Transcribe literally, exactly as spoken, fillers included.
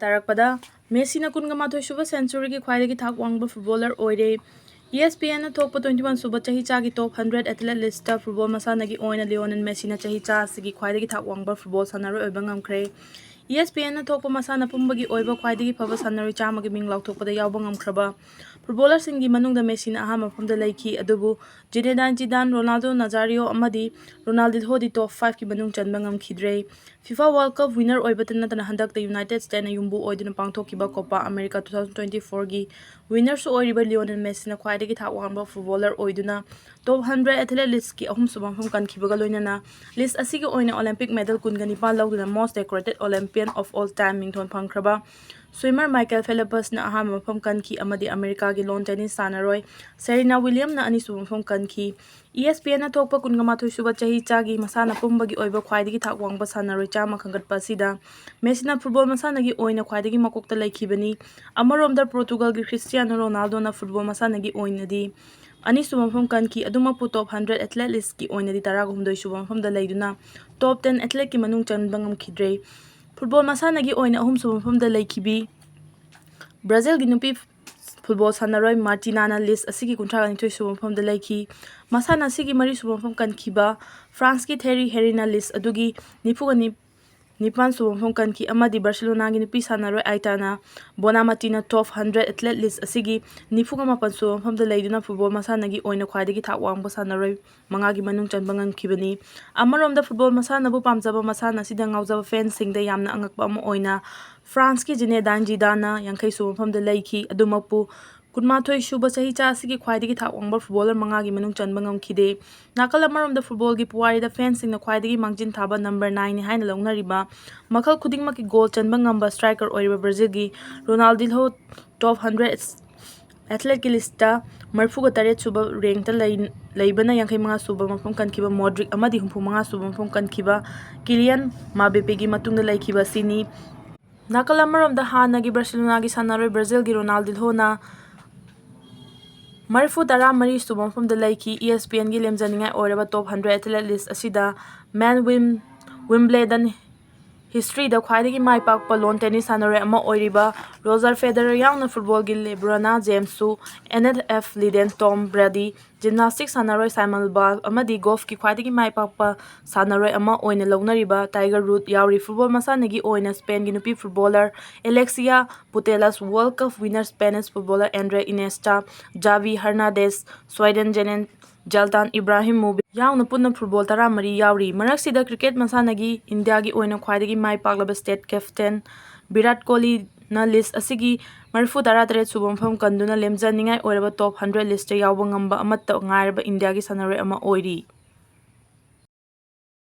ꯇꯥꯔꯛꯄꯗ, ꯃꯦꯁꯤꯅ ꯀꯨꯟꯒ ꯃꯥꯊꯣꯏ ꯁꯨꯕ ꯁꯦꯟꯆꯨꯔꯤꯒꯤ ꯈ꯭ꯋꯥꯏꯗꯒꯤ ꯊꯥꯛ ꯋꯥꯡꯕ ꯐꯨꯠꯕꯣꯂꯔ ꯑꯣꯏꯔꯦ꯫ ꯏ ꯑꯦꯁ ꯄꯤ ꯑꯦꯟꯅ ꯊꯣꯛꯄ ꯇ꯭ꯋꯦꯟꯇꯤ ꯋꯥꯟ ꯁꯨꯕ ꯆꯍꯤꯆꯥꯒꯤ ꯇꯣꯞ ꯍꯟꯗ꯭ꯔꯦꯠ ꯑꯦꯊꯂꯦꯠ ꯂꯤꯁꯇ ꯐꯨꯠꯕꯣꯜ ꯃꯁꯥꯟꯅꯒꯤ ꯑꯣꯏꯅ ꯂꯤꯑꯣꯅꯦꯜ ꯃꯦꯁꯤꯅ ꯆꯍꯤꯆꯥ ꯑꯁꯤꯒꯤ ꯈ꯭ꯋꯥꯏꯗꯒꯤ ꯊꯥꯛ ꯋꯥꯡꯕ ꯐꯨꯠꯕꯣꯜ ꯁꯥꯟꯅꯔꯣꯏ ꯑꯣꯏꯕ ꯉꯝꯈ꯭ꯔꯦ꯫ ꯏ ꯑꯦꯁ ꯄꯤ ꯑꯦꯟꯅ ꯊꯣꯛꯄ ꯃꯁꯥꯟꯅ ꯄꯨꯝꯕꯒꯤ ꯑꯣꯏꯕ ꯈ꯭ꯋꯥꯏꯗꯒꯤ ꯐꯕ ꯁꯥꯟꯅꯔꯣꯏ ꯆꯥꯝꯃꯒꯤ ꯃꯤꯡ ꯂꯥꯎꯊꯣꯛꯄꯗ ꯌꯥꯎꯕ ꯉꯝꯈ꯭ꯔꯕ ꯐꯨꯠꯕꯣꯂꯔꯁꯤꯡꯒꯤ ꯃꯅꯨꯡꯗ ꯃꯦꯁꯤꯅ ꯑꯍꯥꯟꯕ ꯃꯐꯝꯗ ꯂꯩꯈꯤ, ꯑꯗꯨꯕꯨ ꯖꯤꯅꯦꯗꯥꯏꯟ ꯖꯤꯗꯥꯟ, ꯔꯣꯅꯥꯜꯗꯣ ꯅꯖꯥꯔꯤꯌꯣ ꯑꯃꯗꯤ ꯔꯣꯅꯥꯜꯗꯤꯟꯍꯣꯗꯤ ꯇꯣꯞ ꯐꯥꯏꯚꯀꯤ ꯃꯅꯨꯡ ꯆꯟꯕ ꯉꯝꯈꯤꯗ꯭ꯔꯦ꯫ ꯐꯤꯐꯥ ꯋꯥꯔꯜ ꯀꯞ ꯋꯤꯅꯔ ꯑꯣꯏꯕꯇ ꯅꯠꯇꯅ ꯍꯟꯗꯛꯇ ꯌꯨꯅꯥꯏꯇꯦꯠ ꯁ꯭ꯇꯦꯠꯅ ꯌꯨꯝꯕꯨ ꯑꯣꯏꯗꯨꯅ ꯄꯥꯡꯊꯣꯛꯈꯤꯕ ꯀꯣꯄꯥ ꯑꯃꯦꯔꯤꯀꯥ ꯇꯨ ꯊꯥꯎꯖꯟ ꯇ꯭ꯋꯦꯟꯇꯤ ꯐꯣꯔꯒꯤ ꯋꯤꯅꯔꯁꯨ ꯑꯣꯏꯔꯤꯕ ꯂꯤꯑꯣꯅꯦꯜ ꯃꯦꯁꯤꯅ ꯈ꯭ꯋꯥꯏꯗꯒꯤ ꯊꯥꯛ ꯋꯥꯡꯕ ꯐꯨꯠꯕꯣꯂꯔ ꯑꯣꯏꯗꯨꯅ ꯇꯣꯞ ꯍꯟꯗ꯭ꯔꯦꯠ ꯑꯦꯊꯂꯦꯠ ꯂꯤꯁꯀꯤ ꯑꯍꯨꯝꯁꯨꯕ ꯃꯐꯝ ꯀꯟꯈꯤꯕꯒ ꯂꯣꯏꯅꯅ ꯂꯤꯁ ꯑꯁꯤꯒꯤ ꯑꯣꯏꯅ ꯑꯣꯂꯦꯝꯄꯤꯛ ꯃꯦꯗꯜ ꯀꯨꯟꯒ ꯅꯤꯄꯥꯟ ꯂꯧꯗꯨꯅ most decorated Olympian of all time ꯃꯤꯡꯊꯣꯟ ꯐꯪꯈ꯭ꯔꯕ ꯁ꯭ꯋꯤꯃꯔ ꯃꯥꯏꯀꯦꯜ ꯐꯦꯂꯞꯁꯅ ꯑꯍꯥꯟꯕ ꯃꯐꯝ ꯀꯟꯈꯤ ꯑꯃꯗꯤ ꯑꯃꯦꯔꯤꯀꯥꯒꯤ ꯂꯣꯟ ꯇꯦꯅꯤꯁ ꯁꯥꯟꯅꯔꯣꯏ ꯁꯦꯔꯤꯅꯥ ꯋꯤꯂꯤꯌꯝꯅ ꯑꯅꯤꯁꯨꯕ ꯃꯐꯝ ꯀꯟꯈꯤ꯫ ꯏ ꯑꯦꯁ ꯄꯤ ꯑꯦꯟꯅ ꯊꯣꯛꯄ ꯀꯨꯟꯒ ꯃꯥꯊꯣꯏ ꯁꯨꯕ ꯆꯍꯤꯆꯥꯒꯤ ꯃꯁꯥꯟꯅ ꯄꯨꯝꯕꯒꯤ ꯑꯣꯏꯕ ꯈ꯭ꯋꯥꯏꯗꯒꯤ ꯊꯥꯛ ꯋꯥꯡꯕ ꯁꯥꯟꯅꯔꯣꯏ ꯆꯥꯝꯃ ꯈꯟꯒꯠꯄ ꯑꯁꯤꯗ ꯃꯦꯁꯤꯅ ꯐꯨꯠꯕꯣꯜ ꯃꯁꯥꯟꯅꯒꯤ ꯑꯣꯏꯅ ꯈ꯭ꯋꯥꯏꯗꯒꯤ ꯃꯀꯣꯛꯇ ꯂꯩꯈꯤꯕꯅꯤ꯫ ꯑꯃꯔꯣꯝꯗ ꯄꯣꯔꯇꯨꯒꯜꯒꯤ ꯈ꯭ꯔꯤꯁꯇꯤꯌꯥꯅꯣ ꯔꯣꯅꯥꯜꯗꯣꯅ ꯐꯨꯠꯕꯣꯜ ꯃꯁꯥꯟꯅꯒꯤ ꯑꯣꯏꯅꯗꯤ ꯑꯅꯤꯁꯨꯕ ꯃꯐꯝ ꯀꯟꯈꯤ, ꯑꯗꯨꯃꯛꯄꯨ ꯇꯣꯞ ꯍꯟꯗ꯭ꯔꯦꯠ ꯑꯦꯊꯂꯦꯠ ꯂꯤꯁꯀꯤ ꯑꯣꯏꯅꯗꯤ ꯇꯔꯥꯍꯨꯝꯗꯣꯏ ꯁꯨꯕ ꯃꯐꯝꯗ ꯂꯩꯗꯨꯅ ꯇꯣꯞ ꯇꯦꯟ ꯑꯦꯊꯂꯦꯠꯀꯤ ꯃꯅꯨꯡ ꯆꯟꯕ ꯉꯝꯈꯤꯗ꯭ꯔꯦ꯫ ꯐꯨꯠꯕꯣꯜ ꯃꯁꯥꯟꯅꯒꯤ ꯑꯣꯏꯅ ꯑꯍꯨꯝꯁꯨꯕ ꯃꯐꯝꯗ ꯂꯩꯈꯤꯕꯤ ꯕ꯭ꯔꯥꯖꯤꯜꯒꯤ ꯅꯨꯄꯤ ꯐꯨꯠꯕꯣꯜ ꯁꯥꯟꯅꯔꯣꯏ ꯃꯥꯔꯇꯤꯅꯥꯅ ꯂꯤꯁ ꯑꯁꯤꯒꯤ ꯀꯨꯟꯊ꯭ꯔꯥꯒ ꯅꯤꯊꯣꯏ ꯁꯨꯕ ꯃꯐꯝꯗ ꯂꯩꯈꯤ꯫ ꯃꯁꯥꯟꯅ ꯑꯁꯤꯒꯤ ꯃꯔꯤ ꯁꯨꯕ ꯃꯐꯝ ꯀꯟꯈꯤꯕ ꯐ꯭ꯔꯥꯟꯁꯀꯤ ꯊꯦꯔꯤ ꯍꯦꯔꯤꯅ ꯂꯤꯁ ꯑꯗꯨꯒꯤ ꯅꯤꯐꯨꯒ ꯅꯤꯄꯥꯟ ꯁꯨꯕ ꯃꯐꯝ ꯀꯟꯈꯤ ꯑꯃꯗꯤ ꯕꯥꯔꯁꯦꯂꯣꯅꯥꯒꯤ ꯅꯨꯄꯤ ꯁꯥꯟꯅꯔꯣꯏ ꯑꯥꯏꯇꯥꯅ ꯕꯣꯅꯥꯃꯇꯤꯅ ꯇꯣꯞ ꯍꯟꯗ꯭ꯔꯦꯠ ꯑꯦꯊꯂꯦꯠ ꯂꯤꯁ ꯑꯁꯤꯒꯤ ꯅꯤꯐꯨꯒ ꯃꯥꯄꯟ ꯁꯨꯕ ꯃꯐꯝꯗ ꯂꯩꯗꯨꯅ ꯐꯨꯠꯕꯣꯜ ꯃꯁꯥꯟꯅꯒꯤ ꯑꯣꯏꯅ ꯈ꯭ꯋꯥꯏꯗꯒꯤ ꯊꯥꯛ ꯋꯥꯡꯕ ꯁꯥꯟꯅꯔꯣꯏ ꯃꯉꯥꯒꯤ ꯃꯅꯨꯡ ꯆꯟꯕ ꯉꯝꯈꯤꯕꯅꯤ꯫ ꯑꯃꯔꯣꯝꯗ ꯐꯨꯠꯕꯣꯜ ꯃꯁꯥꯟꯅꯕꯨ ꯄꯥꯝꯖꯕ, ꯃꯁꯥꯟꯅ ꯑꯁꯤꯗ ꯉꯥꯎꯖꯕ ꯐꯦꯟꯁꯤꯡꯗ ꯌꯥꯝꯅ ꯑꯉꯛꯄ ꯑꯃ ꯑꯣꯏꯅ ꯐ꯭ꯔꯥꯟꯁꯀꯤ ꯖꯤꯅꯦꯗꯥꯏꯟ ꯖꯤꯗꯥꯟꯅ ꯌꯥꯡꯈꯩ ꯁꯨꯕ ꯃꯐꯝꯗ ꯂꯩꯈꯤ꯫ ꯑꯗꯨꯃꯛꯄꯨ ꯀꯨꯟꯃꯥꯊꯣꯏ ꯁꯨꯕ ꯆꯍꯤꯆꯥ ꯑꯁꯤꯒꯤ ꯈ꯭ꯋꯥꯏꯗꯒꯤ ꯊꯥꯛ ꯋꯥꯡꯕ ꯐꯨꯠꯕꯣꯂꯔ ꯃꯉꯥꯒꯤ ꯃꯅꯨꯡ ꯆꯟꯕ ꯉꯝꯈꯤꯗꯦ꯫ ꯅꯥꯀꯜ ꯑꯃꯔꯣꯝꯗ ꯐꯨꯠꯕꯣꯜꯒꯤ ꯄꯨꯋꯥꯔꯤꯗ ꯐꯦꯟꯁꯤꯡꯅ ꯈ꯭ꯋꯥꯏꯗꯒꯤ ꯃꯥꯡꯖꯤꯟ ꯊꯥꯕ ꯅꯝꯕꯔ ꯅꯥꯏꯟꯅꯤ ꯍꯥꯏꯅ ꯂꯧꯅꯔꯤꯕ ꯃꯈꯜ ꯈꯨꯗꯤꯡꯃꯛꯀꯤ ꯒꯣꯜ ꯆꯟꯕ ꯉꯝꯕ ꯁ꯭ꯇ꯭ꯔꯥꯏꯀꯔ ꯑꯣꯏꯔꯤꯕ ꯕ꯭ꯔꯥꯖꯤꯜꯒꯤ ꯔꯣꯅꯥꯜꯗꯤꯟꯍꯣ ꯇꯣꯞ ꯍꯟꯗ꯭ꯔꯦꯠ ꯑꯦꯊꯂꯦꯠꯀꯤ ꯂꯤꯁꯇ ꯃꯔꯤꯐꯨꯒ ꯇꯔꯦꯠ ꯁꯨꯕ ꯔꯦꯡꯛꯇ ꯂꯩ-, ꯂꯩꯕꯅ ꯌꯥꯡꯈꯩ ꯃꯉꯥ ꯁꯨꯕ ꯃꯐꯝ ꯀꯟꯈꯤꯕ ꯃꯣꯗ꯭ꯔꯤꯛ ꯑꯃꯗꯤ ꯍꯨꯝꯐꯨ ꯃꯉꯥ ꯁꯨꯕ ꯃꯐꯝ ꯀꯟꯈꯤꯕ ꯀꯤꯂꯤꯌꯟ ꯃꯥꯕꯦꯄꯦꯒꯤ ꯃꯇꯨꯡꯗ ꯂꯩꯈꯤꯕ ꯑꯁꯤꯅꯤ꯫ ꯅꯥꯀꯜ ꯑꯃꯔꯣꯝꯗ ꯍꯥꯟꯅꯒꯤ ꯕꯥꯔꯁꯦꯂꯣꯅꯥꯒꯤ ꯁꯥꯟꯅꯔꯣꯏ ꯕ꯭ꯔꯥꯖꯤꯜꯒꯤ ꯔꯣꯅꯥꯜꯗꯤꯟꯍꯣꯅ ꯃꯔꯤꯐꯨ ꯇꯔꯥ ꯃꯔꯤ ꯁꯨꯕ ꯃꯐꯝꯗ ꯂꯩꯈꯤ꯫ ꯏ ꯑꯦꯁ ꯄꯤ ꯑꯦꯟꯒꯤ ꯂꯦꯝꯖꯅꯤꯡꯉꯥꯏ ꯑꯣꯏꯔꯕ ꯇꯣꯞ ꯍꯟꯗ꯭ꯔꯦꯠ ꯑꯦꯊꯂꯦꯠ ꯂꯤꯁ ꯑꯁꯤꯗ ꯃꯦꯟ ꯋꯤꯝ-, ꯋꯤꯝꯕ꯭ꯂꯦꯗꯟ ꯍꯤꯁꯇ꯭ꯔꯤꯗ ꯈ꯭ꯋꯥꯏꯗꯒꯤ ꯃꯥꯏ ꯄꯥꯛꯄ ꯂꯣꯟ ꯇꯦꯅꯤꯁ ꯁꯥꯟꯅꯔꯣꯏ ꯑꯃ ꯑꯣꯏꯔꯤꯕ ꯔꯣꯖꯔ ꯐꯦꯗꯔꯔ ꯌꯥꯎꯅ ꯐꯨꯠꯕꯣꯜꯒꯤ ꯂꯦꯕ꯭ꯔꯣꯅꯥ ꯖꯦꯝꯁꯁꯨ, N F F legend Tom Brady, gymnastic ꯁꯥꯟꯅꯔꯣꯏ ꯁꯥꯏꯃꯟ ꯕꯥꯜ ꯑꯃꯗꯤ ꯒꯣꯜꯐꯀꯤ ꯈ꯭ꯋꯥꯏꯗꯒꯤ ꯃꯥꯏ ꯄꯥꯛꯄ ꯁꯥꯟꯅꯔꯣꯏ ꯑꯃ ꯑꯣꯏꯅ ꯂꯧꯅꯔꯤꯕ ꯇꯥꯏꯒꯔ ꯔꯨꯠ ꯌꯥꯎꯔꯤ꯫ ꯐꯨꯠꯕꯣꯜ ꯃꯁꯥꯟꯅꯒꯤ ꯑꯣꯏꯅ ꯁ꯭ꯄꯦꯟꯒꯤ ꯅꯨꯄꯤ footballer Alexia Putellas, world cup winner Spanish footballer Andres Iniesta, ꯖꯥꯕꯤ ꯍꯔꯅꯥꯗꯦꯁ, ꯁ꯭ꯋꯥꯏꯗꯦꯟ ꯖꯦꯅꯦꯟ ꯖꯜꯇꯥꯟ ꯏꯕ꯭ꯔꯥꯍꯤꯃꯣꯚꯤꯆ ꯌꯥꯎꯅ ꯄꯨꯟꯅ ꯐꯨꯠꯕꯣꯜ ꯇꯔꯥꯃꯔꯤ ꯌꯥꯎꯔꯤ꯫ ꯃꯔꯛꯁꯤꯗ ꯀ꯭ꯔꯤꯀꯦꯠ ꯃꯁꯥꯟꯅꯒꯤ ꯏꯟꯗꯤꯌꯥꯒꯤ ꯑꯣꯏꯅ ꯈ꯭ꯋꯥꯏꯗꯒꯤ ꯃꯥꯏ ꯄꯥꯛꯂꯕ ꯁ꯭ꯇꯦꯠ ꯀꯦꯞꯇꯦꯟ ꯚꯤꯔꯥꯠ ꯀꯣꯍꯂꯤꯅ ꯂꯤꯁ ꯑꯁꯤꯒꯤ ꯃꯔꯤꯐꯨ ꯇꯔꯥꯇꯔꯦꯠ ꯁꯨꯕ ꯃꯐꯝ ꯀꯟꯗꯨꯅ ꯂꯦꯝꯖꯅꯤꯡꯉꯥꯏ ꯑꯣꯏꯔꯕ ꯇꯣꯞ ꯍꯟꯗ꯭ꯔꯦꯠ ꯂꯤꯁꯇ ꯌꯥꯎꯕ ꯉꯝꯕ ꯑꯃꯠꯇ ꯉꯥꯏꯔꯕ ꯏꯟꯗꯤꯌꯥꯒꯤ ꯁꯥꯟꯅꯔꯣꯏ ꯑꯃ ꯑꯣꯏꯔꯤ꯫